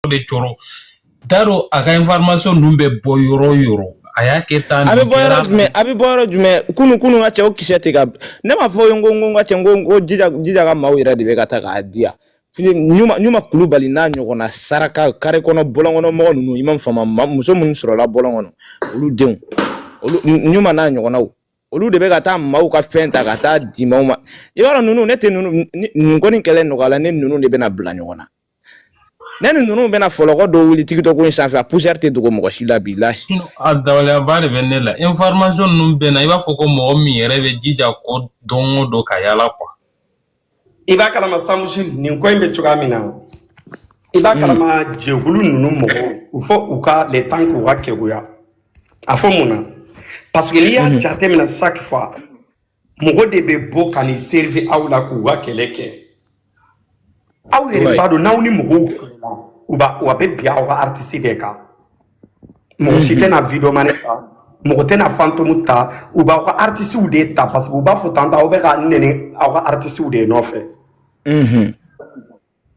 De cɔrɔ t'a dɔn, a ka information ninnu bɛ bɔ yɔrɔ o yɔrɔ, a y'a kɛ tan. A bɛ Nin bɔ yɔrɔ kɛra. jumɛn? A bɛ bɔ yɔrɔ jumɛn? Kunu ka cɛw kisɛ tɛ ka ne m'a fɔ n ko n ka cɛ, n ko Jija ka maaw yɛrɛ de bɛ ka taa k'a di yan. Ɲuma Kulubali n'a ɲɔgɔnna saraka kare kɔnɔ, bɔlɔn kɔnɔ mɔgɔ ninnu, i m'a faamu, muso minnu sɔrɔla bɔlɔn kɔnɔ, olu denw, olu Ɲuma n'a ɲɔgɔnnaw, olu de bɛ ka taa maaw ka fɛn ta ka taa di maaw ma. I b'a dɔn, ninnu, ne tɛ ninnu nin kɔni kɛlɛ nɔgɔya la. Ne ninnu de bɛna bila ɲɔgɔn na. Ne ni ninnu bɛna fɔlɔkɔ dɔw wuli TikTok in sanfɛ, a poussière tɛ dogo mɔgɔ si la bi la. Sinon, a dabaliyaba de bɛ ne la. Information ninnu bɛ na, i b'a fɔ ko mɔgɔ min yɛrɛ bɛ Jija kɔ don o don ka yala quoi. I b'a kalama, Samusi, nin ko in bɛ cogoya min na, i b'a kalama, jɛkulu ninnu mɔgɔw, il faut u ka le temps k'u ka keguya. A fɔ mun na? Parce que n'i y'a jateminɛ, chaque fois mɔgɔ de bɛ bɔ ka nin servir aw la k'u ka kɛlɛ kɛ. Aw yɛrɛ b'a dɔn, n'aw ni mɔgɔw kɛlɛla, u b'a wa bɛ bin aw ka artiste de kan. Mɔgɔ si tɛna videomane ta, mɔgɔ tɛna fantôme ta, u b'aw ka artistew de ta, parce que u b'a fɔ tantôt aw bɛ ka nɛni aw ka artistew de nɔfɛ.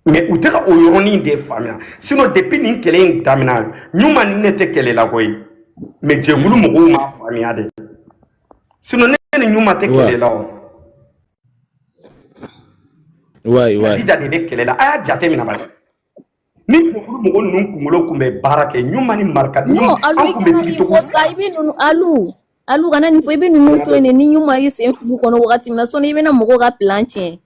Mais u tɛ ka o yɔrɔnin de faamuya. Sinon, depuis nin kɛlɛ in daminɛ, Ɲuma ni ne tɛ kɛlɛ la koyi, mais jɛkulu mɔgɔw m'a faamuya de. Sinon, ne ni Ɲuma tɛ kɛlɛ la o. Ouais. Jija de bɛ kɛlɛ la. A y'a jate minɛ bani, ni jɛkulu mɔgɔ ninnu kunkolo kun bɛ baara kɛ, Ɲuma ni marika Non, Alu, an i kun bɛ kana nin TikTok fɔ sa, i bɛ ninnu, Alu. Alu, kana nin fɔ, i bɛ ninnu to yen de. Ni Ɲuma y'i sen fili kɔnɔ wagati min na, sɔnni i bɛna mɔgɔw ka plan tiɲɛ.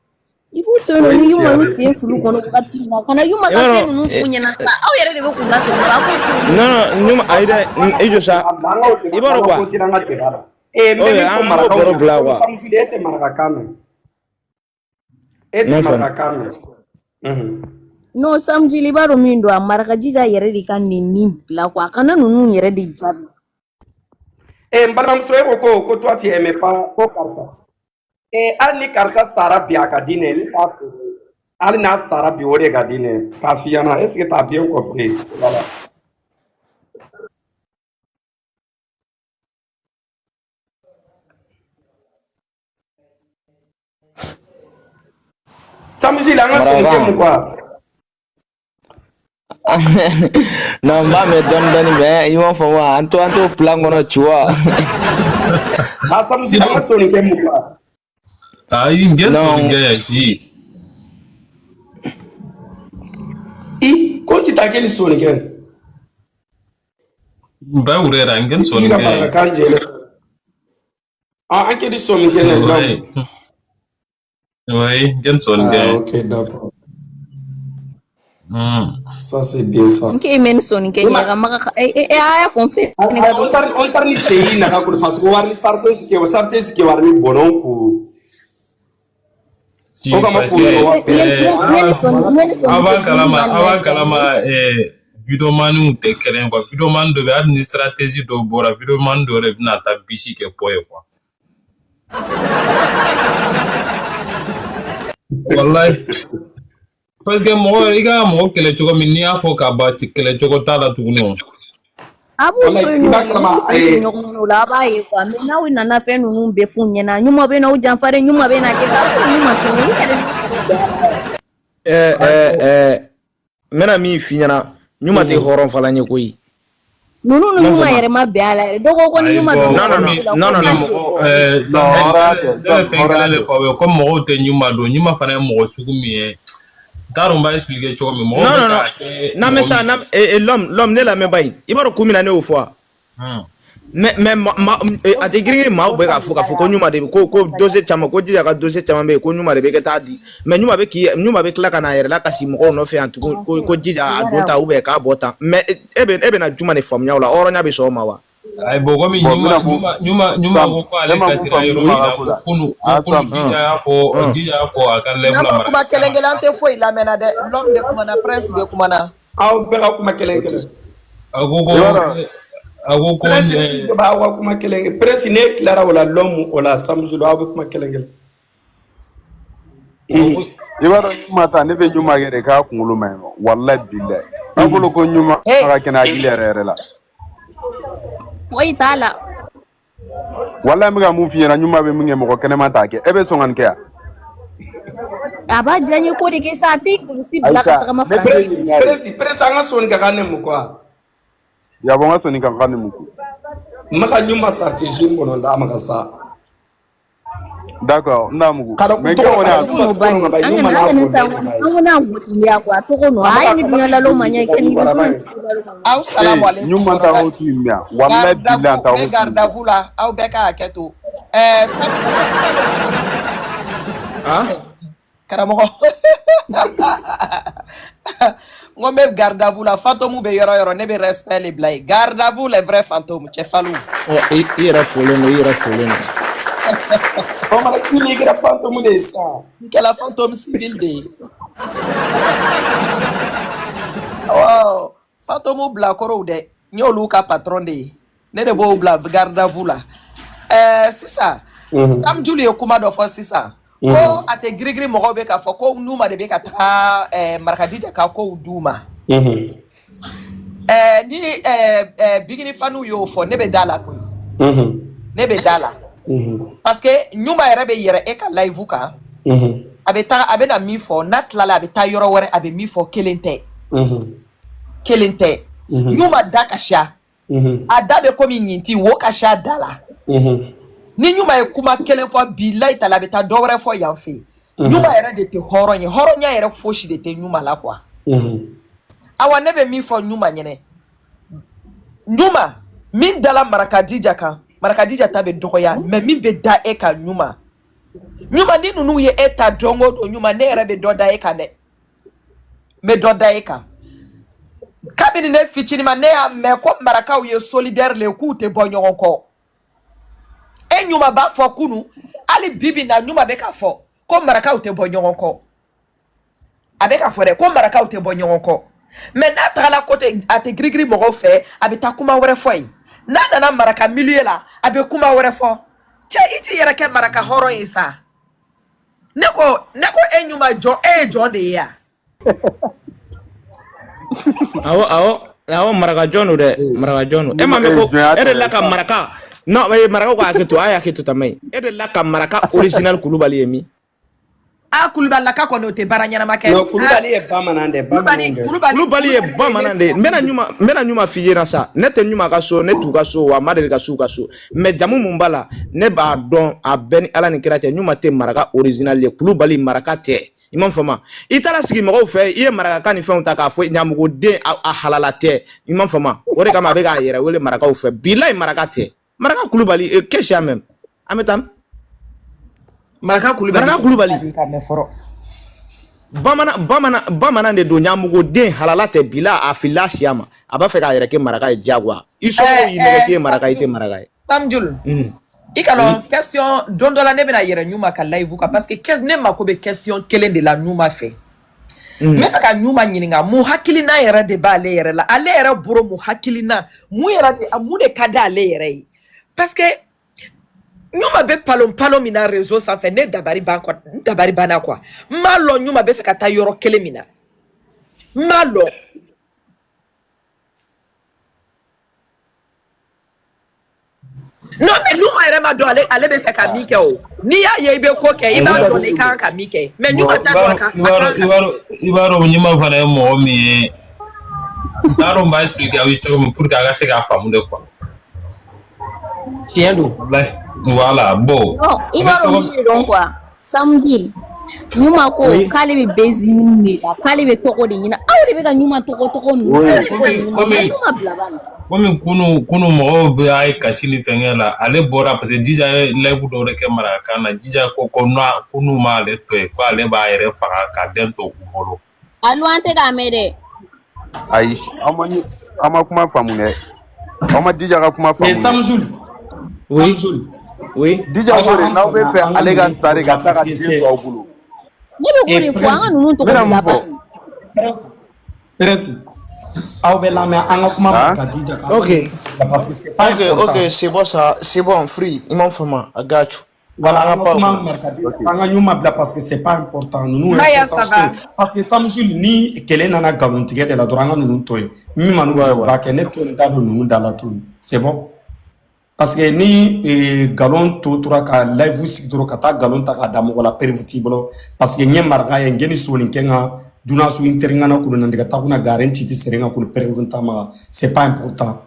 I b'u to yen nɔ, ni Ɲuma y'u sen fili kɔnɔ wagati min na, kana Ɲuma I ka b'a fɛn dɔn ninnu f'u ɲɛna sa. Aw yɛrɛ de bɛ k'u lasɔrɔ, a b'u to yen nɔ. Non, non, Ɲuma, ayi dɛ, i jɔ sa. I b'a dɔn An ka quoi? continuer an ka débat la. N bɛ Ok, min fɔ an k'o marakaw baro ɲɛna bila ko quoi. Samusili, e tɛ marakakan mɛn, e N tɛ m'a faamu. marakakan mɛn. Non, Samjili, i b'a dɔn min don, a maraka Jija yɛrɛ de ka nin bila quoi, a kana ninnu yɛrɛ de jaabi. N balimamuso, e ko toi tu aimais pas ko karisa. Hali ni karisa sara bi, a ka di ne ye, ne t'a fɛ. Hali n'a sara bi, o de ka di ne ye. K'a f'i ɲɛna, est ce que t'as bien compris? Voilà. Samusili, an ka sonikɛ Marakakan. mun quoi? Non, n b'a mɛn dɔɔni dɔɔni, mais i m'a faamu wa? An to plan kɔnɔ, tu vois. Ah, Samusili, an ka Sinon, sonikɛ mun quoi? ayi, n Non. sonikɛ ya si. I ko ti taa kɛ ni sonikɛ. Ba wurera n I tigi ka sonikɛ. marakakan jɛlen. Ah, an kɛ di sonikɛ na Ouais. l'homme. Ouais, n Ah, sonikɛ. ok, d'accord. Ça, c'est bien ça. N k'e mɛn ni sɔnni kɛ Ɲuma ɲaga maga e e a y'a fɔ n fɛ ne ka on tar on tar ni seyi na ka ko, parce que war ni sarte ke sarte ke war ni bonon ko Si, o kama parce ko que no wa ne ne ni sɔnni ne ni aw sɔnni b'a kɛ kalama, man aw b'a na kalama, videomaniw tɛ kelen ye quoi. Videoman dɔ bɛ, hali ni stratégie dɔw bɔra, videoman dɔ de bɛna taa bisi kɛ pɔ ye quoi. Wallahi. Parce que mɔgɔ, i ka mɔgɔ kɛlɛ cogo min, n'i y'a fɔ ka ban, kɛlɛ cogo t'a la tuguni o. A b'u to Wallahi, yen i nɔ b'a de, kalama n'u sen fili ɲɔgɔn kɔnɔ o la, a b'a ye quoi. Mais n'aw nana fɛn ninnu bɛɛ f'u ɲɛna, ɲuman bɛ n'aw janfa dɛ, ɲuman bɛ na kɛ, a b'u ɲuman to yen, u yɛrɛ b'u bɛn a la. N bɛna min f'i ɲɛna, Ɲuma tɛ hɔrɔn falan ye koyi. Ninnu I ni m'a ɲuman faamu. yɛrɛ ma bɛn a la yɛrɛ, dɔ ko ko ni Ayi, ɲuman bon, donna Non, non, komi non, ko la non, ko non, komi non. n'a tɛ mɔgɔ bɔ. Non, ne hɔrɔnya tɛ, ne bɛ Sam, fɛn hɔrɔnya kelen de tɛ. fɔ aw ye, komi mɔgɔw tɛ ɲuman dɔn, ɲuman fana ye mɔgɔ sugu min ye, n t'a dɔn n b'a expliquer cogo min, mɔgɔw Non, bɛ non, non. k'a kɛ Non, mais mɔgɔ ça, min non, l'homme, l'homme, ne lamɛn ba in. I b'a dɔn kun min na ne y'o fɔ wa? Mais a tɛ girin maaw bɛ k'a fɔ ko Ɲuma de bɛ ko dossier caman, ko Jija ka dossier caman bɛ yen, ko Ɲuma de bɛ kɛ taa di, mais Ɲuma bɛ k'i Ɲuma bɛ tila ka n'a yɛrɛ lakasi mɔgɔw nɔfɛ yan tugun, ko Jija a don tan ou bien k'a bɔ tan. Mais e bɛ na juma de faamuya o la? Hɔrɔnya bɛ sɔn o ma wa? Ayi, bon, komi Bon, n ɲuman bɛna mun ɲuman ɲuman ɲuman Sam, ko ne k'ale ma mun kasira faamu yɔrɔ Ɲuma min ka na, ko ko la. kunu ko Ah, kunu Sam, Jija y'a fɔ a ka live N'an la ma kuma marakakan kelen na. kelen, an tɛ foyi lamɛnna dɛ. L'homme de kumana, prince de kumana. Aw bɛɛ ka kuma kelen kelen. A ko ko I b'a dɔn a ko ko Prince de b'aw ka kuma kelen kelen. Prince, ne tilara o la, l'homme o la, Samusulu, aw bɛ kuma kelen kelen. I b'a dɔn, Ɲuma ta, ne bɛ Ɲuma kɛ de k'a kunkolo ma ɲi nɔ. Wallahi billahi. Aw bolo ko Ɲuma Hey, ka kɛnɛ hakili yɛrɛ yɛrɛ la. Foyi t'a la. Wallahi, n bɛ ka mun f'i ɲɛna, Ɲuma bɛ min kɛ, mɔgɔ kɛnɛman t'a kɛ. E bɛ sɔn ka nin kɛ yan? A b'a diya n ye ko de kɛ sa, a tɛ kulusi bila ka Ayisa, tagama ne tɛ Faransi. Presi ɲininka de. presi presi, an ka sɔnni ka kan ne mu quoi. Yabɔ n ka sɔnni kan ka ni muku. Ma ka ɲuma stratégie kɔnɔ d'a ma ka sa. D'accord, n n'a mugu. Kada ku Mais tɔgɔ kɛ kɔni kada a Tɔgɔ ɲuma nɔ tɔgɔ bani nɔ ba an ɲuma kana n'a an kana bɔ taa ne ba an ye. kana gotigiya quoi tɔgɔ nɔ A ma a ye ka ni a ma dunya ka lalo ma gosi ɲɛ ka kɛ ni ɲuma bɛ ba sɔn ye. Aw salamu ee aleykum ɲuman ta kɔrɔba. o tu mɛ wallahi Garde à billahi an vous, ta n bɛ o tu garde à vous la, aw bɛɛ ka hakɛ to. Ɛɛ Samu Ah karamɔgɔ. N ko n bɛ garde à vous la, fantôme bɛ yɔrɔ o yɔrɔ, ne bɛ respect le bila yen. Garde à vous les vrais fantômes, cɛ faliw. Ɔ i i yɛrɛ folen don, i yɛrɛ folen don. Bamanan kuli kɛra fantôme de ye sisan. N kɛla fantôme civil de ye. Awɔ, fantôme bilakorow dɛ, n y'olu ka patron de ye. Ne de b'o bila garde à vous la. Ɛɛ sisan, Sam Juli ye kuma dɔ fɔ sisan. Ko a tɛ girigiri mɔgɔw bɛ k'a fɔ ko Numa de bɛ ka taga ɛɛ Marakadija ka kow d'u ma. Ɛɛ ni ɛɛ ɛɛ Bigini faniw y'o fɔ, ne bɛ da la koyi. Ne bɛ da la. Parce que Ɲuma yɛrɛ bɛ yɛrɛ e ka live kan. A bɛ taga a bɛ na min fɔ, n'a tilala a bɛ taa yɔrɔ wɛrɛ a bɛ min fɔ kelen tɛ. Kelen tɛ. Ɲuma da ka siya. A da bɛ komi ɲinti wo ka siya da la. Ni Ɲuma ye kuma kelen fɔ bilayi ta la a bɛ taa dɔ wɛrɛ fɔ yan fɛ yen. Ɲuma yɛrɛ de tɛ hɔrɔn ye, hɔrɔnya yɛrɛ fosi de tɛ Ɲuma la quoi. Awa ne bɛ min fɔ Ɲuma ɲɛnɛ. Ɲuma min dala Marakadija kan, Marakadija ta bɛ dɔgɔya, mais min bɛ da e kan Ɲuma. Ɲuma ni ninnu ye e ta don o don Ɲuma ne yɛrɛ bɛ dɔ da e kan dɛ. N bɛ dɔ da e kan. Kabini ne fitinin ma ne y'a mɛn ko marakaw ye solidaire le ye k'u tɛ bɔ ɲɔgɔn kɔ. E Ɲuma b'a fɔ kunu hali bibi na Ɲuma bɛ k'a fɔ ko marakaw tɛ bɔ ɲɔgɔn kɔ. A bɛ k'a fɔ dɛ ko marakaw tɛ bɔ ɲɔgɔn kɔ. Mais n'a tagala côté a tɛ girigiri mɔgɔw fɛ a bɛ taa kuma wɛrɛ fɔ yen. N'a nana maraka milieu la a bɛ kuma wɛrɛ fɔ. Cɛ i t'i yɛrɛ kɛ maraka hɔrɔn ye sa. Ne ko e Ɲuma jɔn e ye jɔn de ye yan. Awɔ awɔ awɔ, maraka jɔn don dɛ, maraka jɔn don. E ma ɲuman mɛn ee ko jɔnya e tɛ de dɛ la ka sa. maraka non eh, marakaw ka hakɛ to a ye hakɛ to tama ye. E de la ka maraka original Kulubali ye min? A Kulubalilaka kɔni o tɛ baara ɲɛnama kɛ. Non A Kulubali ye bamanan de Kulubali bamanan de. Kulubali Kulubali ye Kulubali de ye ne bamanan de ye. siran. N bɛna ɲuman n bɛna ɲuman f'i ɲɛna sa. Ne tɛ ɲuman ka so, ne t'u ka so, wa n ma deli ka s'u ka so. Mais jamu mun b'a la, ne b'a dɔn a bɛɛ ni Ala ni kira cɛ. Ɲuman tɛ maraka original ye. Kulubali maraka tɛ. I m'a faamu? I taara sigi mɔgɔw fɛ, i ye marakakan ni fɛnw ta k'a fɔ ɲamugoden a halala tɛ. I m'a faamu? O de kama a bɛ k'a yɛrɛ wele marakaw fɛ. Bilayi maraka tɛ. Maraka Kulubali, qu'est-ce qu'il y a même? An bɛ taa. Maraka Kulubali Maraka Kulubali. ka mɛn fɔlɔ. Bamanan bamanan bamanan de don ɲamugoden halala tɛ bila a filila siya ma a b'a fɛ k'a yɛrɛ kɛ maraka ye diyagoya i somɔgɔw Ɛɛ y'i nɛgɛ k'i ɛɛ ye maraka i tɛ Samjul maraka ye. Samjul i ka Oui. lɔn question don dɔ la ne bɛna yɛrɛ Ɲuma ka live kan parce que ne mako bɛ question kelen de la Ɲuma fɛ. N bɛ fɛ ka Ɲuma ɲininka mun hakilina yɛrɛ de b'ale yɛrɛ la ale yɛrɛ bolo mun hakilina mun yɛrɛ de mun de ka di ale yɛrɛ ye parce que Ɲuma bɛ palon palon min na réseau sanfɛ ne dabari ban quoi n dabari banna quoi n m'a lɔn Ɲuma bɛ fɛ ka taa yɔrɔ kelen min na n m'a lɔn. Non mais Ɲuma yɛrɛ ma dɔn ale ale bɛ fɛ ka min kɛ o n'i y'a ye i bɛ ko kɛ i b'a dɔn de i kan ka min kɛ mais Bon, Ɲuma i t'a b'a dɔn a dɔn kan i a b'a kan dɔn i ka b'a min dɔn kɛ. i b'a dɔn ɲuman fana ye mɔgɔ min ye n t'a dɔn n b'a expliquer aw ye cogo min pour que a ka se k'a faamu de quoi. Tiɲɛ don. Walayi voilà bon Non, i a bɛ b'a dɔn cogo min de don quoi. Samedi, Ɲuma ko Oui. k'ale bɛ bezi ɲini de la, k'ale bɛ tɔgɔ de ɲini. Aw de bɛ ka Ɲuma tɔgɔ tɔgɔ ninnu Oui. fɔ tɔgɔ komi de ɲini. A komi ye Ɲuma bila bani. komi kunu mɔgɔw bɛ a ye kasi ni fɛnkɛ la ale bɔra parce que Jija ye live dɔw de kɛ marakakan na Jija ko ko n'a ko n'u m'ale to yen ko ale b'a yɛrɛ faga ka den to u bolo. Alu an tɛ k'a mɛn dɛ. Ayi, aw ma ni aw ma kuma faamu dɛ. Aw ma Dija ka kuma Mais faamu dɛ. Samjul, Oui. Samjul, Oui. Dija aw ko ka de an n'aw bɛ faamuya fɛ an ka ale ka ninnu sa de tɔgɔ ka bila taa parce ka que den to c'est aw bolo. Ne bɛ k'o et de fɔ an Prince ka ninnu N tɔgɔ bɛna bila mun fɔ? bani. Prince aw bɛ lamɛn an ka kuma Han? Maraka Dija kan an ka Ok. ninnu tɔgɔ bila parce que c'est pas Ok, ok, important. c'est bon ça, c'est bon, free. I m'a faamu, I got you. Voilà, An an ka ka pa o kuma kunna. Maraka Dija Ok. kan an ka ɲuma bila parce que c'est pas important ninnu Maya ça importance tɛ va. yen parce que Samjul ni kɛlɛ nana nkalon tigɛ de la dɔrɔn an ka ninnu to yen min ma n'u Ouais, jɔ u ouais. b'a kɛ ne to n da don ninnu da la tuguni c'est bon. Parce que ni galon to tora ka live sigi dɔrɔn ka taa galon ta k'a da mɔgɔ la, preuve t'i bolo. Parce que n ye maraka ye, n ni soni kɛ n ka dunan su n teri ŋana kulu nan ka taa kunna garen ci ti sere ŋa kulu preuve ta ma, c'est pas important.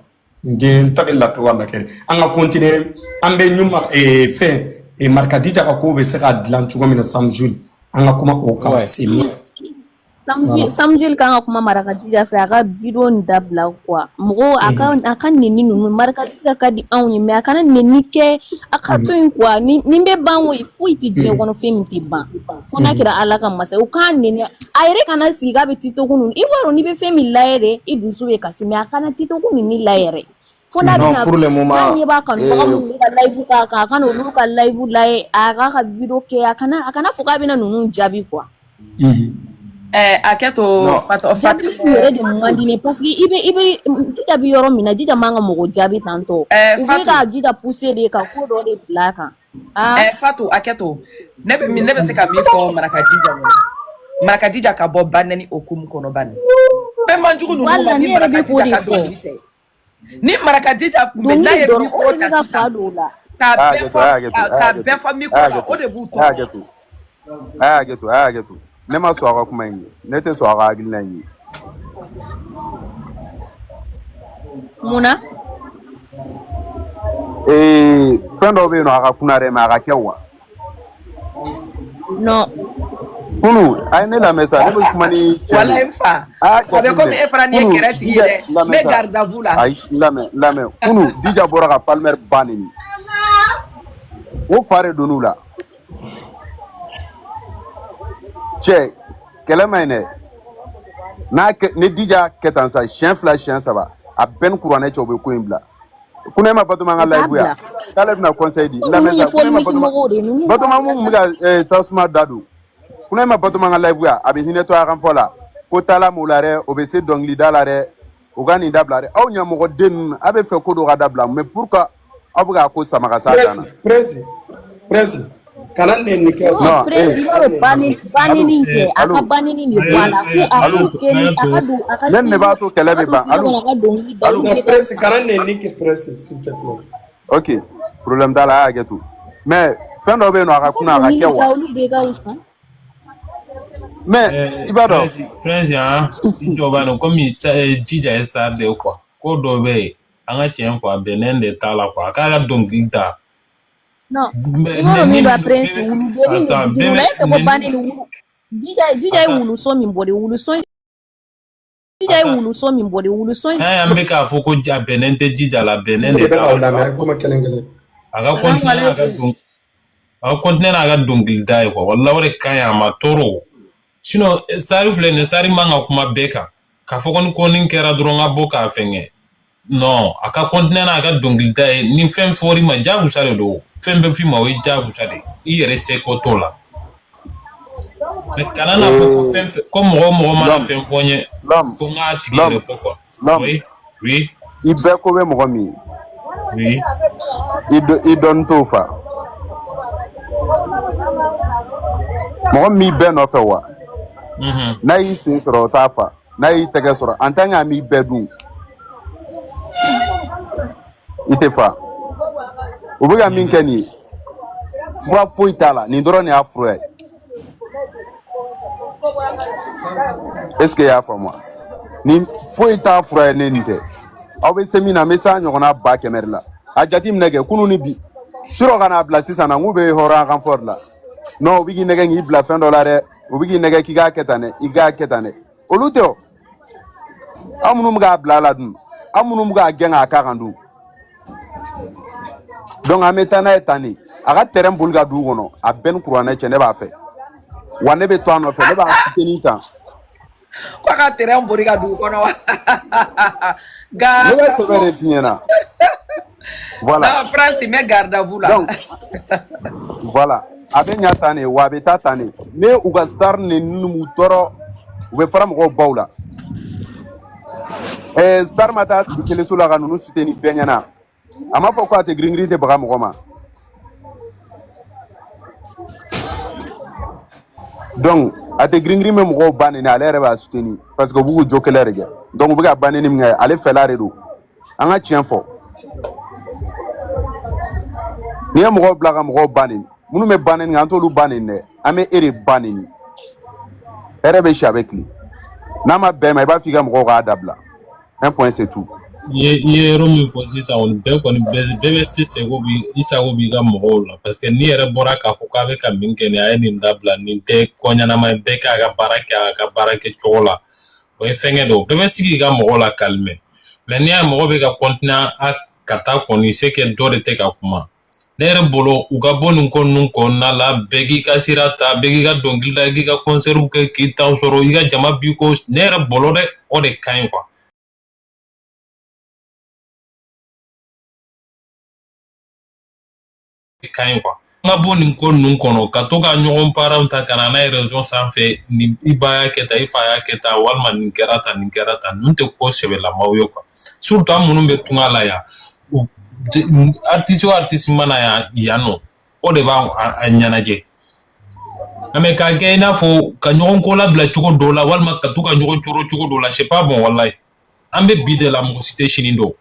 N ta bɛ lato wala kɛ an ka continuer, an bɛ ɲuma fɛn Marikadija ka ko bɛ se ka dilan cogo min na, Samjul, an ka kuma o kan, c'est mieux. Voilà. Samjul kan ka kuma Marakadija fɛ, a ka vidéo nin dabila quoi. Mɔgɔw a ka neni ninnu, Marakadija ka di anw ye, mais a kana neni kɛ, a ka to yen quoi. Ni nin bɛ ban o ye, foyi tɛ diɲɛ kɔnɔ fɛn min tɛ ban fo n'a kɛra Ala ka masa ye. U k'a neni, a yɛrɛ kana sigi k'a bɛ TikTok ninnu. I b'a dɔn n'i bɛ fɛn min layɛ de, i dusu bɛ kasi, mais a kana TikTok ninnu layɛ yɛrɛ fo n'a Non, bɛna pour le n'a moment, ɲɛ b'a kanubaga minnu bɛ ka live k'a kan, a kana olu ka live layɛ, a k'a ka vidéo kɛ, a kana fɔ k'a bɛna ninnu jaabi quoi. A kɛ to. Non, Fatɔ Jaabi yɛrɛ de man di ne, parce que i bɛ Jija bɛ yɔrɔ min na, Jija man ka mɔgɔ jaabi tantɔ. U bɛ Fatu ka Jija pousser de ka ko dɔ de bila a kan. Fatu, a kɛ to, ne bɛ min, ne bɛ se ka min fɔ Marakadija ɲɛna, Marakadija ka bɔ ba nɛni okumu kɔnɔ, ba nɛni fɛn man jugu ninnu ma. Wala Ni ne yɛrɛ bɛ k'o Marakadija de ka fɔ. dɔnkili tɛ, ni Marakadija kun bɛ n'a Dɔnkili ye dɔrɔn o micro de ta bɛ ka fa sisan don o la. k'a a y'a bɛɛ kɛ to, fɔ a y'a kɛ to, k'a a y'a k'a kɛ bɛɛ to, fɔ a micro y'a la, kɛ o to, de b'u a y'a tɔɔrɔ. kɛ to, a y'a kɛ to, a y'a kɛ to. Ne ma sɔn a ka kuma in ye, ne tɛ sɔn a ka hakilina in ye. Mun na? Fɛn dɔw bɛ yen nɔ, a ka kunna dɛ, mais a ka kɛ wa. Non. Kunu a ye ne lamɛn sa, ne bɛ kuma ni cɛ de Walayi ye. n fa, A y'a a bɛ komi jateminɛ e fana nin ye kunu kɛrɛ tigi ye Dija dɛ, n lamɛn bɛ sa. garde à vous la. Ayi, n lamɛn, n lamɛn. Kunu Dija bɔra ka Palmer ba neni, o fa de donn'u la. Cɛ, kɛlɛ ma ɲi dɛ. N'a kɛ ni Dija kɛ tan sa, siɲɛ fila, siɲɛ saba, a bɛɛ ni kuranɛ cɛ, u bɛ ko in bila. Kunu e ma Batoma ka U t'a live yan bila. k'ale bɛna conseil di. Ko N ninnu lamɛn ye sa, kunu e ma polémique Batoma mɔgɔw de ye, ninnu t'a Batoma bila mun bɛ sa. ka tasuma da don. Kunu e ma Batoma ka live yan, a bɛ hinɛ to a kan fɔ la ko taala m'o la dɛ, o bɛ se dɔnkilida la dɛ, o ka nin dabila dɛ. Aw ɲɛmɔgɔden ninnu, a bɛ fɛ ko dɔ ka dabila, mais pourquoi aw bɛ k'a ko sama ka s'a dan na? Presi, presi, kana neni kɛ. Non, Non, Prince, i b'a dɔn baneni kɛ, a ka Alu, baneni de bɔ a la, ko a Alu, k'o kɛ ni a ka don a ka ne nin de studio b'a to kɛlɛ a ka bɛ don ban. studio Alu, kɔnɔ, a ka dɔnkili da, Alu, olu Non, bɛɛ ka presi, fisa. kana neni kɛ, presi, s'il te plaît. Ok, problème t'a la, a y'a kɛ to, mais fɛn dɔ bɛ yen nɔ, a A ka ka kunna, a ka kɛ dɔnkili wa. da, olu bɛɛ ka fisa. Mais i b'a dɔn Prince, Prince, han, i jɔ b'a dɔn komi Jija ye star de ye quoi. Ko dɔ bɛ yen, an ka tiɲɛ fɔ, a bɛnnen de t'a la quoi. A k'a ka dɔnkili da. Non, Mais i b'a dɔn nɛni min don a min don, Prince, bɛɛ bɛ wuludennin de attends, digir'u bɛɛ la, bɛ e fɛ ko nɛni baneni wulu Jija ye attends, wuluso min bɔ de, wuluso Jija ye attends. wuluso min bɔ de, wuluso N'a y'an bɛ k'a fɔ ko a bɛnnen tɛ Jija la, bɛnnen Ne de de bɛ t'a k'aw la. lamɛn, a ye kuma kelen kelen. A ka continuer n'a ka dɔn, a ka continuer n'a ka dɔnkilida ye quoi. Walahi, o de ka ɲi a ma tɔɔrɔ. Sinon star filɛ nin ye, star man ka kuma bɛɛ kan. K'a fɔ ko ni ko nin kɛra dɔrɔn ka bɔ k'a fɛngɛ. Non, a ka continuer n'a ka dɔnkilida ye. Ni fɛn fɔr'i ma, jagosa de don. Fɛn bɛɛ f'i ma, o ye jagosa de ye. I yɛrɛ seko t'o la. Mais kana n'a fɔ ko fɛn fɛn ko mɔgɔ o mɔgɔ mana L'homme, fɛn fɔ n ye l'homme, ko n k'a tigi l'homme, yɛrɛ fɔ quoi. L'homme, Oui, oui, i bɛɛ ko bɛ mɔgɔ min ye, oui. i dɔnni t'o fa. Mɔgɔ min b'i bɛɛ nɔfɛ wa, n'a y'i sen sɔrɔ, o t'a fa. N'a y'i tɛgɛ sɔrɔ, en tant que a m'i bɛɛ dun, i tɛ fa. U bɛ ka min kɛ nin ye, fura foyi t'a la, nin dɔrɔn de y'a fura ye. Est ce que i y'a faamu wa? Nin foyi t'a fura ye, ne nin tɛ. Aw bɛ se min na, n bɛ s'a ɲɔgɔnna 100 000 de la. A jateminɛ kɛ kunun ni bi, surɔ ka n'a bila sisan na, n k'u bɛ hɔrɔnya kan fɔ de la. Non, u bɛ k'i nɛgɛ k'i bila fɛn dɔ la dɛ, u bɛ k'i nɛgɛ k'i k'a kɛ tan dɛ, i k'a kɛ tan dɛ. Olu tɛ o. Aw minnu bɛ k'a bila a la dun, aw minnu bɛ k'a gɛn k'a k'a kan dun. Donc an bɛ taa n'a ye tan de. A ka terrain boli ka dugu kɔnɔ, a bɛɛ ni kuranɛ cɛ, ne b'a fɛ. Wa ne bɛ to a nɔfɛ, ne b'a fitinin ta. Ko a ka terrain bori ka dugu kɔnɔ wa? Ne Garde ka à sɛbɛn vous. de f'i ɲɛna. Voilà. Non, Prince, mais garde à vous là. Donc voilà, a bɛ ɲa tan de, wa a bɛ taa tan de. Ne u ka star ni ninnu m'u tɔɔrɔ, u bɛ fara mɔgɔw baw la. Star ma taa sigi teleso la ka ninnu soutenir bɛɛ ɲɛna. A m'a fɔ ko a tɛ girin girin tɛ baga mɔgɔ ma. Donc a tɛ girin girin bɛ mɔgɔw ba neni, ale yɛrɛ b'a soutenir parce que u b'u jo kɛlɛ de kɛ. Donc u bɛ ka ba neni min kɛ, ale fɛla de don. An ka tiɲɛ fɔ. N'i ye mɔgɔw bila ka mɔgɔw ba neni, minnu bɛ ba neni, an t'olu ba neni dɛ, an bɛ e de ba neni. Hɛrɛ bɛ si, a bɛ tilen. N'a ma bɛn ma, i b'a f'i ka mɔgɔw k'a dabila. Un point, c'est tout. I ye yɔrɔ min fɔ sisan, o bɛɛ kɔni, bɛɛ bɛ se seko bi i sago b'i ka mɔgɔw la, parce que n'i yɛrɛ bɔra k'a fɔ k'a bɛ ka min kɛ nin, a ye nin dabila, nin tɛ ko ɲɛnama ye, bɛɛ k'a ka baara kɛ a ka baara kɛ cogo la, o ye fɛnkɛ de ye, o bɛɛ bɛ sigi i ka mɔgɔw la calmer. Mais n'i y'a ye mɔgɔ bɛ ka continuer a ka taa kɔni, c'est que dɔ de tɛ ka kuma. Ne yɛrɛ bolo, u ka bɔ nin ko ninnu kɔnɔna la, bɛɛ k'i ka sira ta, bɛɛ k'i ka dɔnkili da, k'i ka concert kɛ, k'i ta sɔrɔ, i ka jama b'i ko. Ne yɛrɛ bolo dɛ, o de ka ɲi quoi, ka ɲi quoi. An ka bɔ nin ko ninnu kɔnɔ, ka to ka ɲɔgɔn parents ta ka na n'a ye réseau sanfɛ, ni i ba y'a kɛ tan, i fa y'a kɛ tan, walima nin kɛra tan, nin kɛra tan, ninnu tɛ ko sɛbɛlamaw ye quoi. Surtout an minnu bɛ tunga la yan, artiste o artiste mana yan yan nɔ, o de b'a a ɲɛnajɛ. Mais k'a kɛ i n'a fɔ ka ɲɔgɔn ko labila cogo dɔw la, walima ka to ka ɲɔgɔn coro cogo dɔw la, c'est pas bon, walayi. An bɛ bi de la, mɔgɔ si tɛ sini dɔn.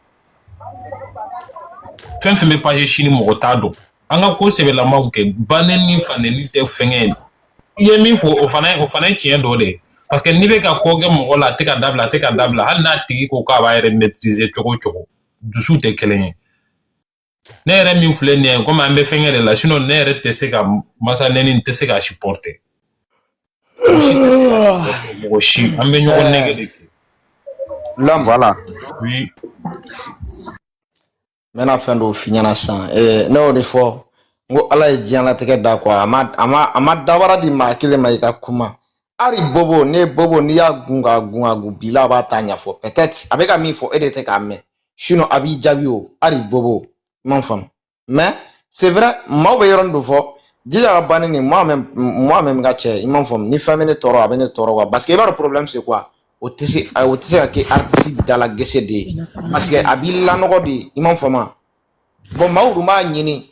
Fɛn fɛn bɛ passer sini, mɔgɔ t'a dɔn. An ka ko sɛbɛlamaw kɛ, banni ni fanɛni tɛ fɛngɛ ye. I ye min fɔ, o fana ye tiɲɛ dɔ de ye, parce que n'i bɛ ka ko kɛ mɔgɔ la, a tɛ ka dabila, a tɛ ka dabila, hali n'a tigi ko k'a b'a yɛrɛ maîtriser cogo o cogo, dusu tɛ kelen ye. Ne yɛrɛ min filɛ nin ye, komi an bɛ fɛngɛ de la, sinon ne yɛrɛ tɛ se ka masa nɛni, tɛ se k'a supporter. Mɔgɔ si tɛ se k'a supporter, mɔgɔ si. An bɛ ɲɔgɔn nɛgɛ de kɛ. L'homme. Voilà. Oui. N bɛna fɛn dɔw f'i ɲɛna sisan. Ne y'o de fɔ n ko Ala ye diɲɛlatigɛ da quoi, a ma dabara di maa kelen ma i ka kuma. Hali bobo, ne bobo, n'i y'a gun k'a gun k'a gun bi la, a b'a ta ɲɛfɔ. Peut-être a bɛ ka min fɔ, e de tɛ k'a mɛn, sinon a b'i jaabi o. Hali bobo, i m'a faamu. Mais c'est vrai, maaw bɛ yɔrɔnin dɔ fɔ jija ka banni nin, moi même ka cɛ, i m'a faamu, ni fɛn bɛ ne tɔɔrɔ, a bɛ ne tɔɔrɔ quoi, parce que i b'a dɔn, problème c'est quoi, o tɛ se ka kɛ artiste dala gese de ye, parce que a b'i lanɔgɔ de, i m'a faamu. Bon, maaw dun b'a ɲini,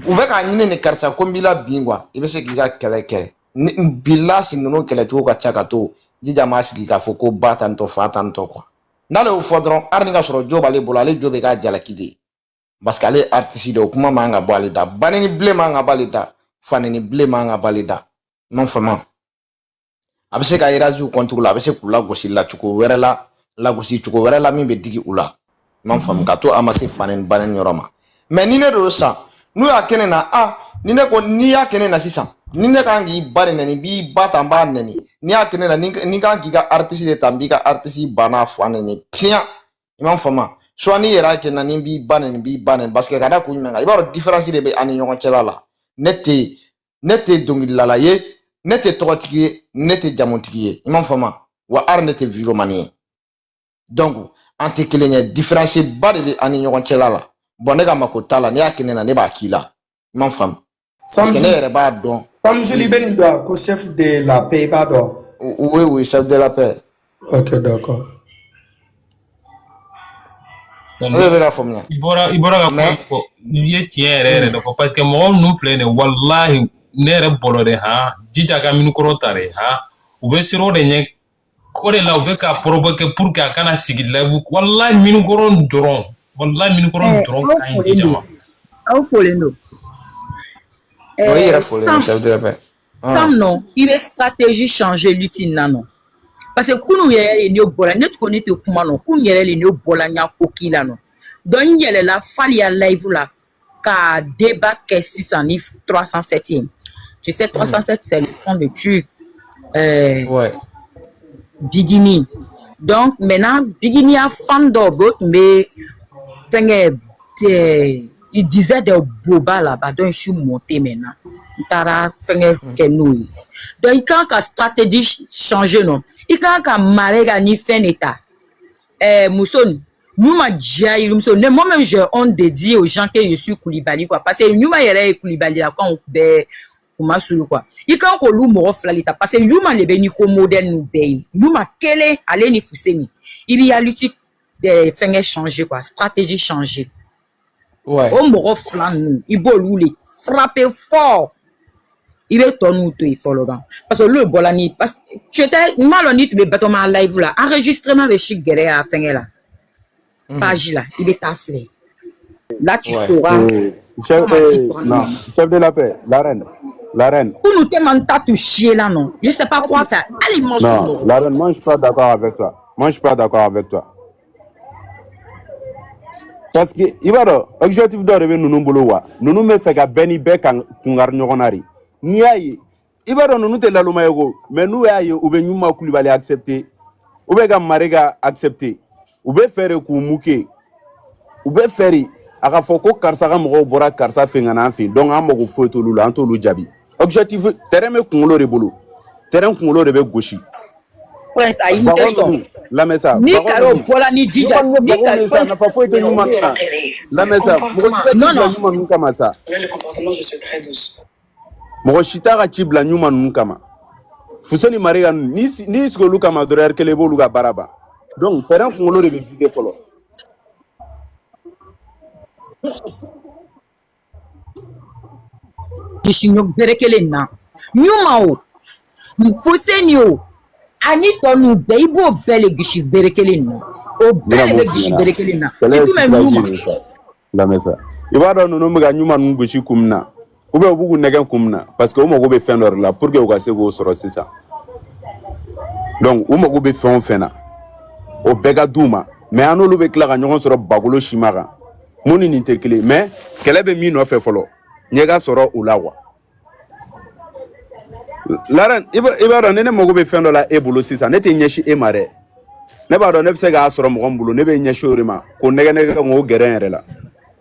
u bɛ k'a ɲini ni karisa ko n b'i la bin quoi. I bɛ se k'i ka kɛlɛ kɛ ni bilasi ninnu kɛlɛcogo ka ca ka to jija m'a sigi k'a fɔ ko ba tan tɔ, fa tan tɔ quoi. N'ale y'o fɔ dɔrɔn, hali ni ka sɔrɔ jo b'ale bolo, ale jo bɛ k'a jalaki de ye, parce que ale ye artiste de ye. O kuma man ka bɔ ale da, banni bilen man ka bɔ ale da, fanini bilen man ka bɔ ale da, i m'a faamu. A bɛ se ka réagir contre la, a bɛ se k'u lagosi la cogo wɛrɛ la, lagosi cogo wɛrɛ la min bɛ digi u la, i m'a faamu, ka to a ma se fanini banni yɔrɔ ma. Mais ni ne don sisan, n'u y'a kɛ ne na, ah, ni ne ko n'i y'a kɛ ne na sisan, ni ne kan k'i ba de nɛni, n b'i ba ta, n b'a nɛni. N'i y'a kɛ ne na, ni kan k'i ka artiste de ta, n b'i ka artiste ba n'a fa nɛni piyan, i m'a faamu. Soit n'i yɛrɛ y'a kɛ n na, ni n b'i ba nɛni, n b'i ba nɛni, parce que ka da kun jumɛn kan? I b'a dɔn, différence de bɛ an ni ɲɔgɔn cɛla la. Ne tɛ dɔnkilidala ye, ne tɛ tɔgɔtigi ye, ne tɛ jamutigi ye, i m'a faamu wa. Hali ne tɛ vidéoman ye, donc an tɛ kelen ye, différence ba de bɛ an ni ɲɔgɔn cɛla la. Bon, ne ka mako t'a la, n'i y'a kɛ ne na, ne b'a k'i la, i m'a faamu, parce que ne yɛrɛ b'a dɔn. Samjuli bɛ nin dɔn ko chef de la paix, i b'a dɔn? Oui, chef de la paix. Ok, d'accord. O de bɛ ka faamuya. I bɔra ka kuma Mais fɔ, i ye tiɲɛ yɛrɛ yɛrɛ de fɔ, parce que mɔgɔ ninnu filɛ nin ye, walahi, ne yɛrɛ bolo de, han, jija ka minikɔrɔ ta de, han, u bɛ siran o de ɲɛ, o de la u bɛ ka provoquer pour que a kana sigi live. Walahi, minikɔrɔ dɔrɔn, walahi, minikɔrɔ dɔrɔn Aw ka ɲi folen jija don ma. Aw folen don. O i yɛrɛ folen don. Sam. Chef de la paix. Sam nɔ, i bɛ stratégie changer lutte in na nɔ, parce que kunun yɛrɛ de ne bɔra, ne ko ne tɛ kuma nɔ, kunun yɛrɛ de ne bɔra n ya ko k'i la nɔ. Donc n yɛlɛla Fali ya live la ka débat kɛ sisan ni 307 ye. Tu sais, 307, c'est le fond de truc Bigini. Donc maintenant, Bigini ya fan dɔw bɛ, o tun bɛ fɛnkɛ, il disait des bobas là-bas. Donc je suis montée maintenant, n taara fɛnkɛ kɛ n'o ye. Donc i kan ka stratégie changer nɔ, i kan ka Marega ni fɛn de ta, muso nin Ɲuma diya muso ne. Moi-même, j'ai honte de dire aux gens que je suis Koulibaly quoi, parce que Ɲuma yɛrɛ ye Koulibaly la kanw bɛɛ kuma sulu quoi. I kan k'olu mɔgɔ fila de ta, parce que Ɲuma de bɛ ni ko modèle ninnu bɛɛ ye. Ɲuma kelen, ale ni Fuseni, i b'i ya lutte fɛnkɛ changer quoi, stratégie changer. O mɔgɔ fila ninnu, i b'olu le frapper fort, i bɛ tɔ ninnu to yen fɔlɔ ban, parce que olu de bɔra ni, parce que tu étais, n m'a lɔn n'i tun bɛ Batɔma live la, enregistrement bɛ si gɛrɛ a fɛnkɛ la, page la, i bɛ taa filɛ là, tu sauras. Chef, Comment s'y prendre non, maintenant? chef de la paix, la reine, la reine. Kunu tɛ man ta tu chier là non. Je sais pas quoi faire. Hali ma Non, sunɔgɔ. la reine, moi je suis pas d'accord avec toi. Moi je suis pas d'accord avec toi. Parce que i b'a dɔn objectif dɔ de bɛ ninnu bolo wa ninnu bɛ fɛ ka bɛɛ ni bɛɛ kan kunkari ɲɔgɔn na de. N'i y'a ye, i b'a dɔn ninnu tɛ laloma ye ko, mais n'u y'a ye u bɛ Ɲuma Kulibali accepter, u bɛ ka Marega accepter, u bɛ fɛ de k'u muke, u bɛ fɛ de a ka fɔ ko karisa ka mɔgɔw bɔra karisa fɛ ka na an fɛ yen, donc an mago foyi t'olu la, an t'olu jaabi. Objectif terrain bɛ kunkolo de bolo, terrain kunkolo de bɛ gosi. Prince ayi n tɛ Wagon sɔn. ninnu lamɛn sa, Ni wagon Karo ninnu bɔra ni ni Jija kɔni ye ni wagon Karo min ye sa, Prince nafa foyi tɛ ɲuman na. Lamɛn sa, mɔgɔ si tɛ ci non bila non. ɲuman ninnu kama sa, mɔgɔ si t'a ka ci bila ɲuman ninnu kama. Fuseni Marega ninnu, n'i sigi olu kama dɔrɔn, heure kelen i b'olu ka baara ban. Donc terrain kunkolo de bɛ viser fɔlɔ. Gosi ɲɔ bere kelen na. Ɲuman o, Fuseni o, ani tɔ ninnu bɛɛ i b'o bɛɛ le gosi bere kelen na. O N bɛna bɛɛ de mun bɛ f'i gosi ɲɛna, bere kelen na. kɛlɛ ye Surtout même soulage ɲuman. de ye sa. Lamɛn sa, i b'a dɔn ninnu bɛ ka ɲuman ninnu gosi kun min na, ou bien u b'u k'u nɛgɛn kun min na, parce que u mago bɛ fɛn dɔ de la pour que u ka se k'o sɔrɔ sisan. Donc u mago bɛ fɛn o fɛn na, o bɛɛ ka d'u ma, mais an n'olu bɛ tila ka ɲɔgɔn sɔrɔ bagolo sima kan mun ni nin tɛ kelen, mais kɛlɛ bɛ min nɔfɛ fɔlɔ, ɲɛ ka sɔrɔ o la wa. Laurent, i b'a dɔn ni ne mago bɛ fɛn dɔ la e bolo sisan, ne tɛ ɲɛsin e ma dɛ, ne b'a dɔn ne bɛ se k'a sɔrɔ mɔgɔ min bolo, ne bɛ ɲɛsin o de ma k'o nɛgɛ nɛgɛ k'o gɛrɛ n yɛrɛ la.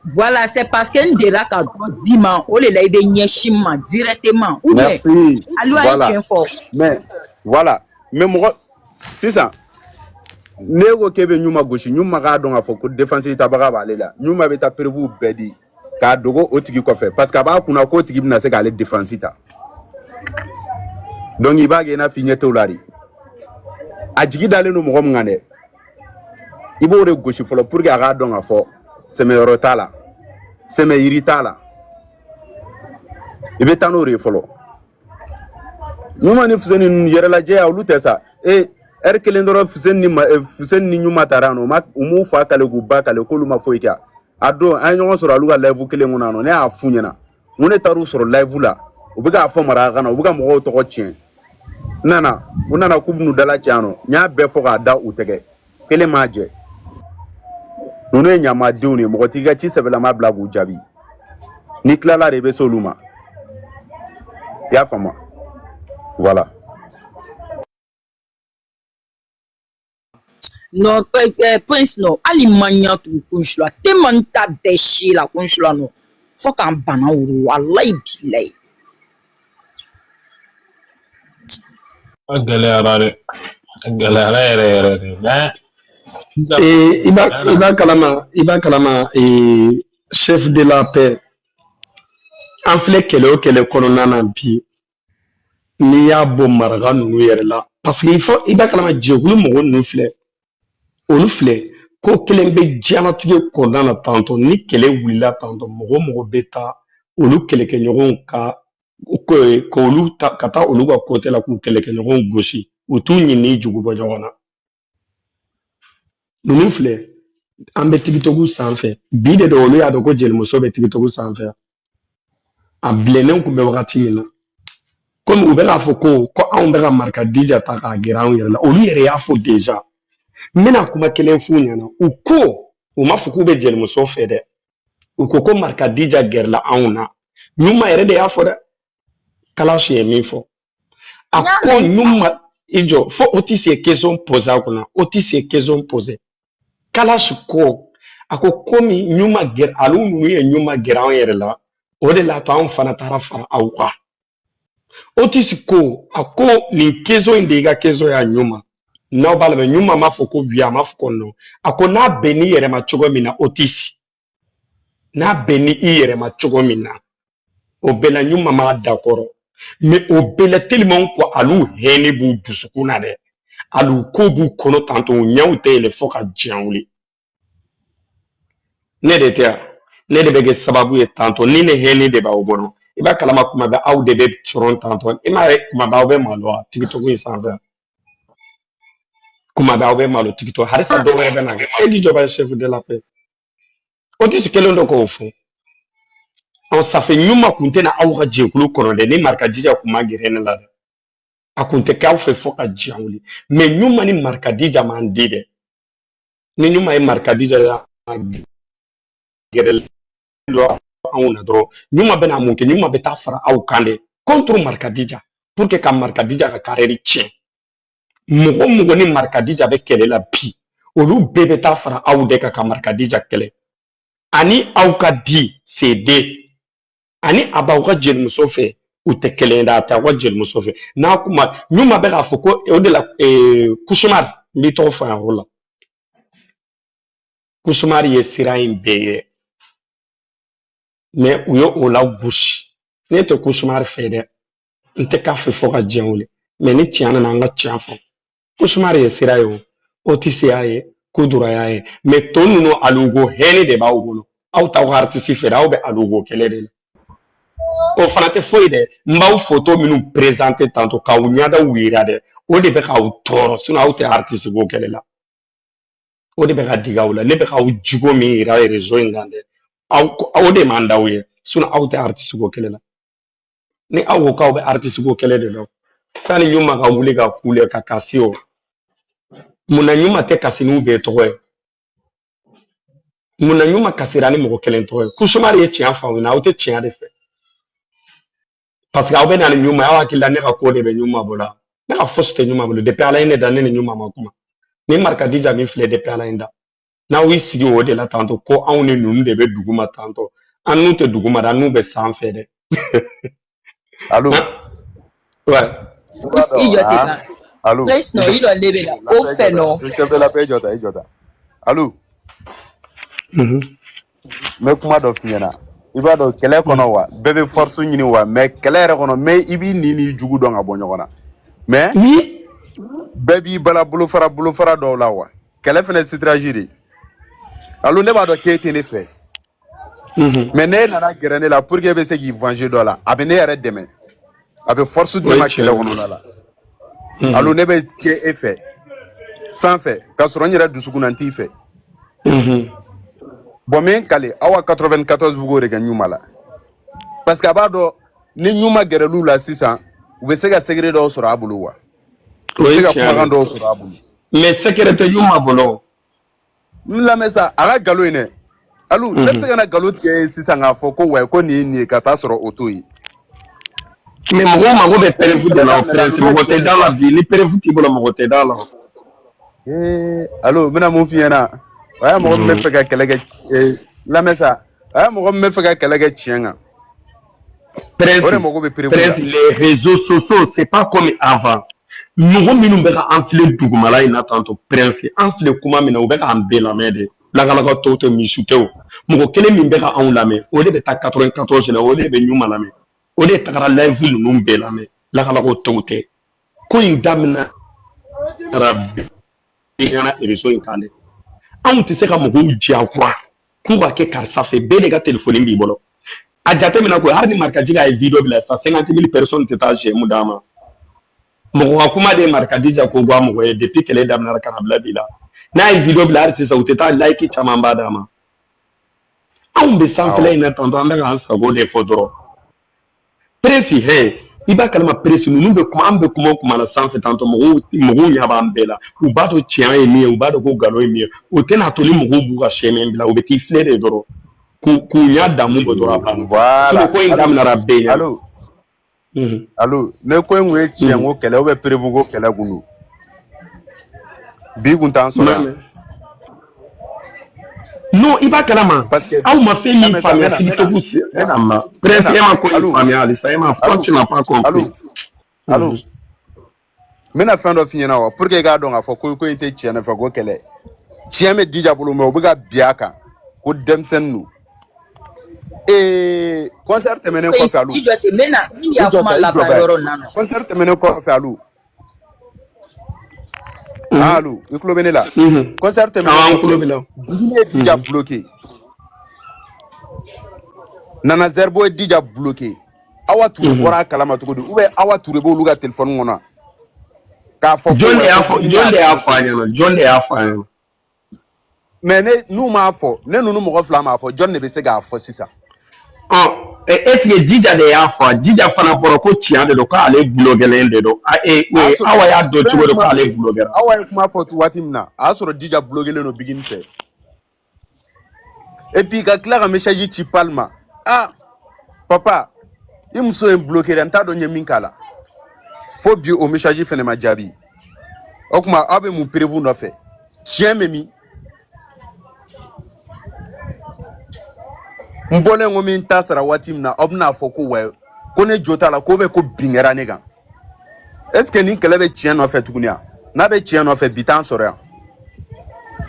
Voilà, c'est parce que n delila ka dɔ d'i ma, o de la i bɛ ɲɛsin n ma directement. Ou bien, Merci. Aliou a ye Voilà. tiɲɛ fɔ. Mais voilà, mais mɔgɔ sisan ne ko k'e bɛ ɲuman gosi, ɲuman k'a dɔn k'a fɔ ko défense tabaga b'ale la, ɲuman bɛ taa preuve bɛɛ di k'a dogo o tigi kɔfɛ, parce que a b'a kunna k'o tigi bɛna se k'ale défense ta. Donc i b'a kɛ i n'a fɔ i ɲɛ t'o la de. A jigi dalen don mɔgɔ min kan dɛ, i b'o de gosi fɔlɔ pour que a k'a dɔn k'a fɔ sɛmɛyɔrɔ t'a la, sɛmɛ yiri t'a la, i bɛ taa n'o de ye fɔlɔ. Ɲuman ni Fuseni ninnu yɛrɛlajɛya olu tɛ sa e ɛri kelen dɔrɔn, Fuseni ni Fuseni ni ɲuman taara yan nɔ, u m'u fa kale k'u ba kale k'olu ma foyi kɛ. A don an ye ɲɔgɔn sɔrɔ olu ka live kelen kɔnɔ yan nɔ, ne y'a f'u ɲɛna n ko ne taar'u sɔrɔ live la, u bɛ k'a fɔ marakakan na, u bɛ ka mɔgɔw tɔgɔ tiɲɛ. N nana, u nana k'u bɛn'u dala cɛ yan nɔ, n y'a bɛɛ fɔ k'a da u tɛgɛ kelen m'a jɛ. Ninnu ye ɲamadenw de ye, mɔgɔ t'i ka ci sɛbɛlama bila k'u jaabi, n'i tilala de i bɛ se olu ma, i y'a faamu? Voilà. Non, Prince non, hali ma ɲa tugu kunsi la, te man ta bɛɛ si la kunsi la non. Fo k'an bana woro, walayi bilayi. A gɛlɛyara dɛ, a gɛlɛyara yɛrɛ yɛrɛ de, mais sisan Eh, i b'a tiɲɛ na. i b'a kalama i b'a kalama chef de la paix, an filɛ kɛlɛ o kɛlɛ kɔnɔna na bi, n'i y'a bɔ maraka ninnu yɛrɛ la, parce que il faut i b'a kalama jɛkulu mɔgɔ ninnu filɛ, olu filɛ ko kelen bɛ diɲɛlatigɛ kɔnɔna na tantɔ, ni kɛlɛ wulila tantɔ, mɔgɔ o mɔgɔ bɛ taa olu kɛlɛkɛɲɔgɔnw ka k'olu ta ka taa olu ka côté la k'u kɛlɛkɛɲɔgɔnw gosi, u t'u ɲini jugu bɔ ɲɔgɔn na. Ninnu filɛ, an bɛ TikTok sanfɛ bi de don, olu y'a dɔn ko jelimuso bɛ TikTok sanfɛ, a bilennen kun bɛ wagati min na, komi u bɛ k'a fɔ ko anw bɛ ka Marika Dija ta k'a gɛrɛ anw yɛrɛ la, olu yɛrɛ y'a fɔ déjà. N bɛna kuma kelen f'u ɲɛna, u ko u m'a fɔ k'u bɛ jelimuso fɛ dɛ, u ko ko Marika Dija gɛrɛla anw na. Ɲuman yɛrɛ de y'a fɔ dɛ, Kalashi ye min fɔ, a N y'a ko mɛn. ɲuman i jɔ fo o tɛ se question poser a kunna, o tɛ se question poser. Kalashi ko a ko komi ɲuman gɛrɛ alu ninnu ye ɲuman gɛrɛ anw yɛrɛ la, o de la to anw fana taara fara aw kan. Otis ko a ko nin question in de y'i ka question y'a ɲuman, n'aw b'a lamɛn, ɲuman m'a fɔ ko oui, a m'a fɔ ko non, a ko n'a bɛn n'i yɛrɛ ma cogo min na, Otis, n'a bɛn ni i yɛrɛ ma cogo min na, o bɛɛ la ɲuman m'a d'accord, mais o bɛɛ la tellement ko alu hɛnɛ b'u dusukun na dɛ, alu ko b'u kɔnɔ tantɔ, u ɲɛw tɛ yɛlɛ fo ka diɲɛ wuli. Ne de tɛ yan, ne de bɛ kɛ sababu ye tantɔ, ni ne hɛnɛ de b'aw bolo, i b'a kalama kuma bɛɛ aw de bɛ sɔrɔ tantɔ, i m'a ye kuma bɛɛ aw bɛ malo a TikTok in sanfɛ, kuma bɛɛ aw bɛ malo TikTok, halisa dɔw wɛrɛ bɛ na kɛ e k'i jɔ ba chef de la paix, Otis kelen dɔ k'o fɔ. Ɔ, ça fait ɲuma kun tɛna aw ka jɛkulu kɔnɔ dɛ, ni Marikadija kun ma gɛrɛ ne la dɛ. A kun tɛ kɛ aw fɛ fo ka diɲɛ wuli. Mais ɲuma ni Marikadija man di dɛ. Ni ɲuma ye Marikadija ya gɛrɛ dɔ anw na dɔrɔn, ɲuma bɛna mun kɛ? Ɲuma bɛ taa fara aw kan de contre Marikadija, pour que ka Marikadija ka carrière tiɲɛ. Mɔgɔ mɔgɔ ni Marikadija bɛ kɛlɛ la bi, olu bɛɛ bɛ taa fara aw de kan ka Marikadija kɛlɛ. Ani aw ka di CD ani a b'aw ka jelimuso fɛ, u tɛ kelen ye dɛ. A tɛ aw ka jelimuso fɛ n'a kuma ɲuma bɛ k'a fɔ ko o de la. Kusumari, n b'i tɔgɔ fɔ yan yɔrɔ la. Kusumari ye sira in bɛɛ ye, mais u ye o la gosi. Ne tɛ Kusumari fɛ dɛ, n tɛ k'a fɛ fo ka diɲɛ wuli, mais ni tiɲɛ nana, an ka tiɲɛ fɔ. Kusumari ye sira ye, o tɛ se y'a ye, Kudura y'a ye, mais tɔ ninnu, alugo hɛnɛ de b'aw bolo. Aw t'aw ka artiste fɛ dɛ, aw bɛ alugo kɛlɛ de la. O fana tɛ foyi dɛ. N b'aw photo minnu présenter tantôt k'aw ɲɛdaw yira dɛ, o de bɛ k'aw tɔɔrɔ. Sinon aw tɛ artiste ko kɛlɛ la, o de bɛ ka digi aw la. Ne bɛ k'aw jogo min yira réseau in kan dɛ, aw o de man d'aw ye. Sinon aw tɛ artiste ko kɛlɛ la. Ni aw ko k'aw bɛ artiste ko kɛlɛ de dɔn, sani ɲuma ka wuli ka kule ka kasi, o munna ɲuma tɛ kasi n'u bɛɛ tɔgɔ ye? Munna ɲuma kasira ni mɔgɔ kelen tɔgɔ ye? Kusumari ye tiɲɛ fɔ aw ɲɛna, aw tɛ tiɲɛ de fɛ, parce que aw bɛ na ni ɲuma ye, aw hakili la ne ka ko de bɛ ɲuma bolo. Ne ka fosi tɛ ɲuma bolo. Depuis Ala ye ne da, ne ni ɲuma ma kuma. Ni Marikadija min filɛ, depuis Ala ye n da, n'aw y'i sigi o de la tantôt ko anw ni ninnu de bɛ dugu ma tantôt, an n'u tɛ dugu ma dɛ, an n'u bɛ sanfɛ dɛ. Allo. Ouais. I jɔ ten kan. Allo. Prince nɔ, i dɔ ne bɛ na o fɛ nɔ. Chef de la paix, jɔ ta, i jɔ ta. Allo. N bɛ kuma dɔ f'i ɲɛna. I b'a dɔn kɛlɛ kɔnɔ wa, bɛɛ bɛ force ɲini wa, mais kɛlɛ yɛrɛ kɔnɔ, mais i b'i nin n'i jugu dɔn ka bɔ ɲɔgɔn na. Mais bɛɛ b'i bala bolofara bolofara dɔw la wa. Kɛlɛ fɛnɛ stratégie de. Allo, ne b'a dɔn k'e tɛ ne fɛ. Mais ne nana gɛrɛ ne la pour que e bɛ se k'i venger dɔ la, a bɛ ne yɛrɛ dɛmɛ. A bɛ force di ne ma kɛlɛ kɔnɔna la. Allo, ne bɛ kɛ e fɛ sanfɛ k'a sɔrɔ n yɛrɛ dusukun na n t'i fɛ. Bon, n bɛ n kale aw ka 94 bɛ k'o de kɛ ɲuma la. Parce que a b'a dɔn ni ɲuma gɛrɛl'u la sisan, u bɛ se ka secret dɔw sɔrɔ a bolo wa. U O bɛ ye se ka tiɲɛ kumakan ye. dɔw sɔrɔ a bolo. Mais secret tɛ ɲuma bolo. N lamɛn sa, a ka nkalon in dɛ. Allo, ne bɛ se ka na nkalon tigɛ ye sisan k'a fɔ ko wayi, ko nin ye nin ye, ka taa sɔrɔ o t'o ye. Mais mɔgɔw mago bɛ preuve de Kɛlɛ la o daminɛna Prince, ninnu ye mɔgɔ tiɲɛ tɛ de da la fɔ. bi, ni preuve t'i bolo, mɔgɔ tɛ da la. Ee, allo, n bɛna mun f'i ɲɛna? O y'a mɔgɔ min bɛ fɛ ka kɛlɛ kɛ lamɛn sa, o y'a mɔgɔ min bɛ fɛ ka kɛlɛ kɛ tiɲɛ kan. O Prince, de mago bɛ preuve la. Prince, les réseaux sociaux, c'est pas comme avant. Mɔgɔ minnu bɛ ka an filɛ dugumala in na tantôt, Prince, an filɛ kuma min na, u bɛ k'an bɛɛ lamɛn de. Lakalakatɔw tɛ, misiw tɛ o. Mɔgɔ kelen min bɛ ka anw lamɛn, o de bɛ taa 94 la, o de bɛ ɲuman lamɛn. O de tagara live ninnu bɛɛ lamɛn. Lakalakatɔw tɛ. Ko in daminɛra bɛɛ réseau in kan dɛ. Anw tɛ se ka mɔgɔw diyagoya k'u ka kɛ karisa fɛ, bɛɛ de ka téléphone b'i bolo. A jateminɛ ko hali ni Marikajika ye vidéo bila sisan, 50 000 personnes tɛ taa j'aime d'a ma. Mɔgɔ ka kuma de ye Marikadija ko bɔ a mɔgɔ ye depuis kɛlɛ daminɛra ka na bila bi la. N'a ye vidéo bila hali sisan, u tɛ taa like caman ba d'a ma. Anw bɛ sanfɛla in na tantôt, an bɛ k'an sago de fɔ dɔrɔn. Prince hɛ, i b'a kalama Prince, ninnu bɛ kuma, an bɛ kuma o kuma la sanfɛ tantôt, mɔgɔw mɔgɔw ɲɛ b'an bɛɛ la. U b'a dɔn tiɲɛ ye min ye, u b'a dɔn ko nkalon ye min ye. O tɛna to ni mɔgɔw b'u ka chemin bila, u bɛ t'i filɛ de dɔrɔn. K'u ɲɛ damu bɔ dɔrɔn, a banna. Voilà. Sinon ko in Allo, daminɛra bɛɛ ɲɛna. Allo, allo, ne ko in kun ye tiɲɛ ko kɛlɛ ou bien preuve ko kɛlɛ kun don. Bi kun t'an sɔrɔ yan. Non, i b'a kalama. Parce que Aw ma fɛn min lamɛn sa, n faamuya bɛna n bɛna TikTok n e bɛna na ma. n Prince, bɛna e ma ko in allo, faamuya halisa, e ma, toi allo, tu n'as pas allo, compris. Allo. N bɛna fɛn dɔ f'i ɲɛna wa, pour que i k'a dɔn k'a fɔ ko in tɛ tiɲɛ nɔfɛ ko kɛlɛ. Tiɲɛ bɛ Dija bolo, mais u bɛ ka bin a kan ko denmisɛnnin don. Ee, concert tɛmɛnen kɔfɛ, allo. I jɔ ten, n bɛ na n I y'a jɔ kuma sa, i jɔ laban bɛ. yɔrɔ na nɔ. Concert tɛmɛnen kɔfɛ, allo. Ah, allo, i tulo bɛ ne la. Concert Awɔ, tɛmɛnen an tulo kɔfɛ, b'i la. Bigini ye Dija bloqué. Nana Zerbo ye Dija bloqué. Awa Touré bɔra a kalama cogo di? Ou bien Awa Touré b'olu ka téléphone kɔnɔ k'a fɔ ko Jɔn de ouais y'a ko fɔ, Bigini jɔn y'a de y'a fɔ bloqué. a ɲɛna, jɔn de y'a fɔ a ɲɛna? Mais ne n'u m'a fɔ, ne ninnu mɔgɔ fila m'a fɔ, jɔn de bɛ se k'a fɔ sisan? Ɔ, Est ce que Dija de y'a fɔ? Dija fana bɔra ko tiɲɛ de don, k'ale bloquélen de don. A y'a sɔrɔ Awa y'a dɔn fɛn cogo ye di kuma k'ale bloquéra? Awa ye kuma fɔ waati min na, a y'a sɔrɔ Dija bloquélen don Bigini fɛ. Et puis ka tila ka message ci Palma: ah papa, i muso ye n bloqué dɛ, n t'a dɔn n ye min k'a la. Fo bi o message fɛnɛ ma jaabi. O tuma aw bɛ mun preuve nɔfɛ? Tiɲɛ bɛ min? N bɔlen ko min ta sara waati min na, aw bɛna fɔ ko wɛ, ko ne jo t'a la, ko bɛ ko bin kɛra ne kan. Est ce que nin kɛlɛ bɛ tiɲɛ nɔfɛ tuguni wa? N'a bɛ tiɲɛ nɔfɛ, bi t'an sɔrɔ yan.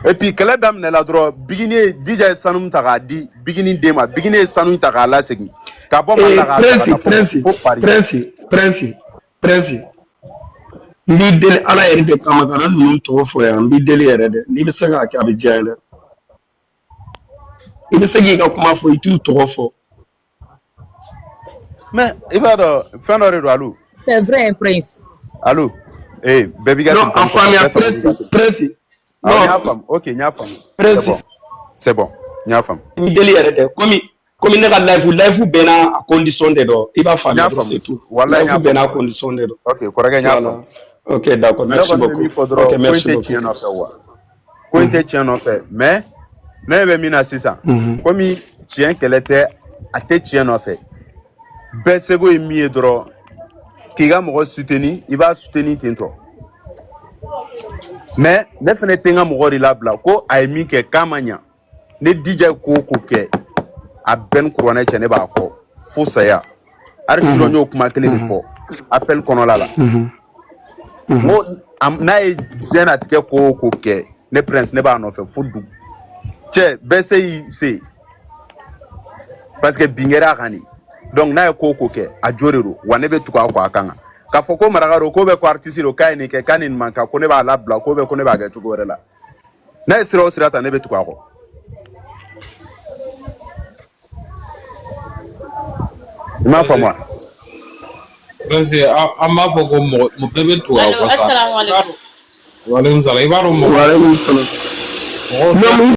Et puis kɛlɛ daminɛla dɔrɔn, Bigini ye, Dija ye sanu ta k'a di Bigini den ma, Bigini ye sanu ta k'a lasegin ka bɔ Mali la k'a ta ka Prince, taa fo Prince, fo Paris. Prince, Prince, Prince, n b'i deli Ala yɛrɛ de kama, kana ninnu tɔgɔ fɔ yan. N b'i deli yɛrɛ dɛ, n'i bɛ se k'a kɛ, a bɛ diya n ye dɛ. I bɛ se k'i ka kuma fɔ, i t'u tɔgɔ fɔ. Mais i b'a dɔn fɛn dɔ de don, alo. C'est vrai, Prince. Alo, ee, bɛɛ b'i ka Non, a téléphone kɔfɛ, faamuya. Bɛɛ sabali Prince, i ka téléphone. Prince, Awɔ, n y'a non, faamu. Ok, n y'a faamu, c'est Prince, bon, c'est bon, n y'a faamu. N b'i deli yɛrɛ dɛ, komi ne ka live bɛɛ n'a condition de don, i b'a N faamuya y'a dɔrɔn, faamu, c'est tout. walayi n Live y'a bɛɛ faamu. n'a condition de don. Ok kɔrɔkɛ, n y'a Voilà. faamu. Ok, d'accord, Ne merci kɔni bɛ min beaucoup. fɔ Ok, dɔrɔn, ko in merci tɛ beaucoup. tiɲɛ nɔfɛ wa, ko in tɛ tiɲɛ nɔfɛ. Mais ne bɛ min na sisan, komi tiɲɛ kɛlɛ tɛ, a tɛ tiɲɛ nɔfɛ. Bɛɛ seko ye min ye dɔrɔn, k'i ka mɔgɔ soutenir, i b'a soutenir ten tɔ. Mais ne fɛnɛ tɛ n ka mɔgɔ de labila ko a ye min kɛ k'a ma ɲa. Ne Dija ye ko o ko kɛ, a bɛɛ ni kuranɛ cɛ, ne b'a kɔ fo saya. Hali sini n y'o kuma kelen de fɔ appel kɔnɔla la. N ko n'a ye diɲɛnatigɛ ko o ko kɛ, ne Prince, ne b'a nɔfɛ fo dugu cɛ bɛɛ se y'i se, parce que bin kɛra a kan de. Donc n'a ye ko o ko kɛ, a jo de don wa, ne bɛ tugu a kɔ. A kan k'a fɔ ko maraka don, ko bɛ ko artiste don, k'a ye nin kɛ, k'a ni nin man kan, ko ne b'a labila, ko bɛ ko ne b'a kɛ cogo wɛrɛ la. N'a ye sira o sira ta, ne bɛ tugu a kɔ. I m'a faamu wa? Prince, an b'a fɔ ko mɔgɔ bɛɛ bɛ tugu a Allo, kɔ sa. assalamu alaikum. Walekum salam. I b'a dɔn mɔgɔ Waaleykum salam. mɔgɔ Non, fɛn mais